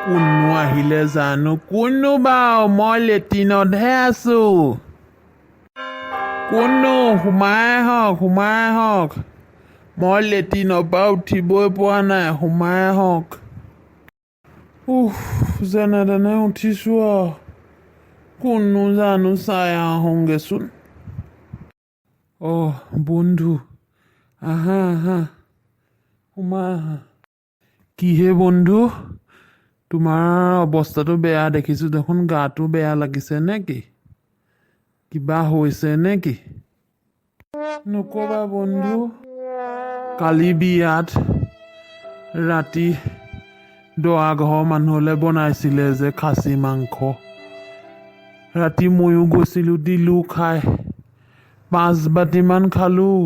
কোননো আহিলে জানো? কোননো বাৰু? মই লেট্ৰিনতহে আছো। কোননো? সোমাই আহক, সোমাই আহক। মই লেট্ৰিনৰ পৰা উঠিবই পৰা নাই, সোমাই আহক। উফ, যেনে তেনে উঠিছো আৰু। কোননো জানো, চাই আহোঁগেচোন। অ' বন্ধু, আহা আহা, সোমাই আহা। কিহে বন্ধু, তোমাৰ অৱস্থাটো বেয়া দেখিছোঁ দেখোন। গাটো বেয়া লাগিছে নে কি? কিবা হৈছে নে কি? নকবা বন্ধু, কালি বিয়াত ৰাতি দৰা ঘৰৰ মানুহলে বনাইছিলে যে খাচী মাংস, ৰাতি ময়ো গৈছিলোঁ, দিলোঁ খাই, 5 বাতিমান খালোঁ।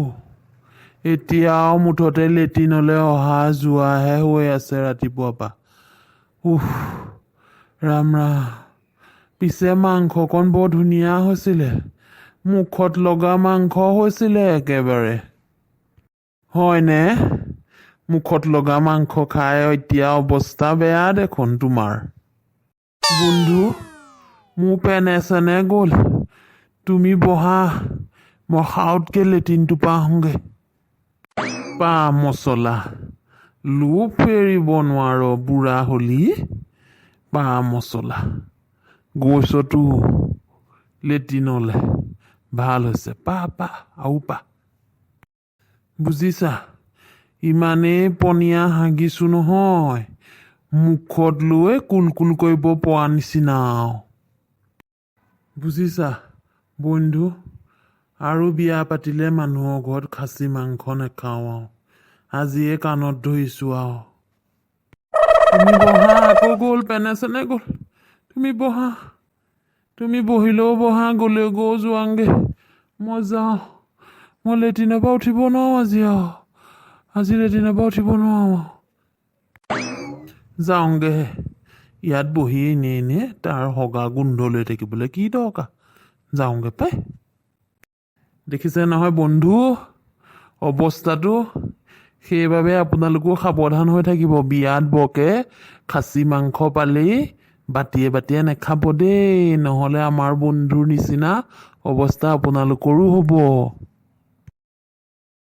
এতিয়াও মুঠতে লেট্ৰিনলৈ অহা যোৱাহে হৈ আছে ৰাতিপুৱাৰ পৰা। উফ ৰাম ৰাম। পিছে মাংসকণ বৰ ধুনীয়া হৈছিলে, মুখত লগা মাংস হৈছিলে একেবাৰে, হয়নে? মুখত লগা মাংস খাই এতিয়া অৱস্থা বেয়া দেখোন তোমাৰ। বন্ধু, মোৰ পেনে চেনে গ'ল। তুমি বহা, মই সাউতকে লেট্ৰিনটোৰ পৰা আহোঁগে। পা মচলা, লোভ এৰিব নোৱাৰ, বুঢ়া হলি। পা মচলা, গৈছতো লেট্ৰিনলে, ভাল হৈছে। পা পা আৰু পা। বুজিছা, ইমানেই পনীয়া হাগিছো নহয়, মুখত লৈ কুল কুল কৰিব পৰা নিচিনা আৰু। বুজিছা বন্ধু, আৰু বিয়া পাতিলে মানুহৰ ঘৰত খাচী মাংস নাখাওঁ আৰু। আজিয়ে কাণত ধৰিছো আৰু। তুমি বহা। আকৌ গ'ল, পেনে চেনে গ'ল। তুমি বহা, তুমি বহিলেও বহা, গ'লেও গৈ যোৱাংগে। মই যাওঁ, মই লেট্ৰিনৰ পৰা উঠিব নোৱাৰোঁ আজি আৰু। আজি লেট্ৰিনৰ পৰা উঠিব নোৱাৰোঁ। যাওঁগেহে। ইয়াত বহি এনেই এনেই তাৰ হগা গোন্ধ লৈ থাকিবলৈ কি দৰকাৰ? যাওঁগে পাই। দেখিছে নহয় বন্ধু অৱস্থাটো? সেইবাবে আপোনালোকো সাৱধান হৈ থাকিব। বিয়াত বৰকে খাচী মাংস পালেই বাতিয়ে বাতিয়ে নাখাব দেই, নহ'লে আমাৰ বন্ধুৰ নিচিনা অৱস্থা আপোনালোকৰো হ'ব।